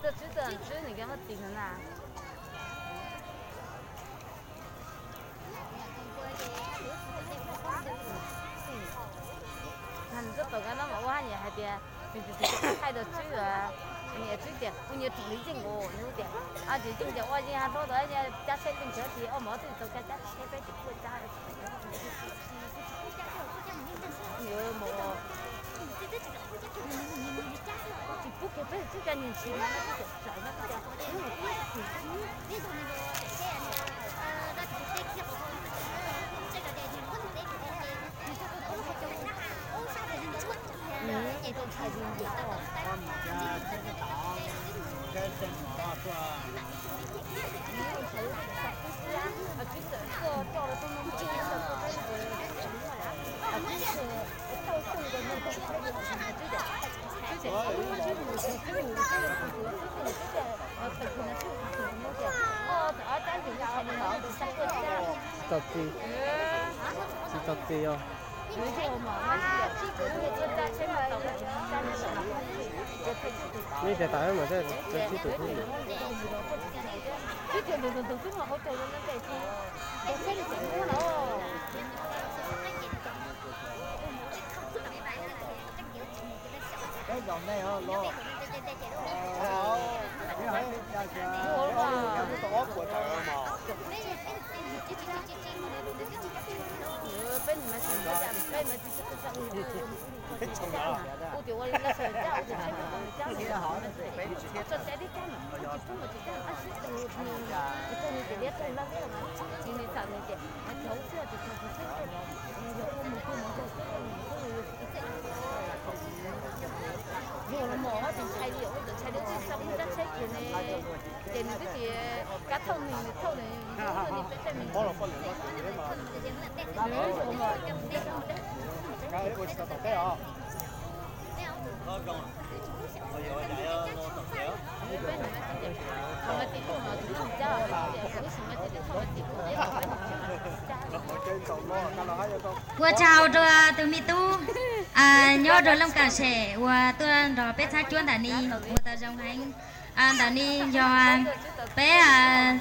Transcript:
Tswb, tswb nws muaj txiv no na. Nws tuaj tau kab no mas ua hab nyias hais tias, nws tus txiv thaij rau Tswb, niam Tswb tias kuv nyiam txog li yeej os, nws tias, ces yeej ces ua yeej hab hlob tau cab tsheb pes ntsawg ces ua mov twb tau cab tsheb peb tsis kuj cab. Tsis pub kiag peb txhib cab nyias ntsis no, Tsis tau txi, tsis tau txi os. Nej tias tas mas tib tus tub. Peb zaum nej los, peb hais li cas ces ob puas tawm los mas. Yog los mus tus ntshai li, tus ntshai li tsis xav mus cab tsheb kiag ne, ces nws twb tias kab thauj nws, nws thauj nws, nws peb peb me ntsis. Ua tsaug rau tus me tub nyob rau Looj Kaam Sem uas tuaj nrog peb txhab cuab ntawm no, ua tau zoo heev. Ntawm no yog peb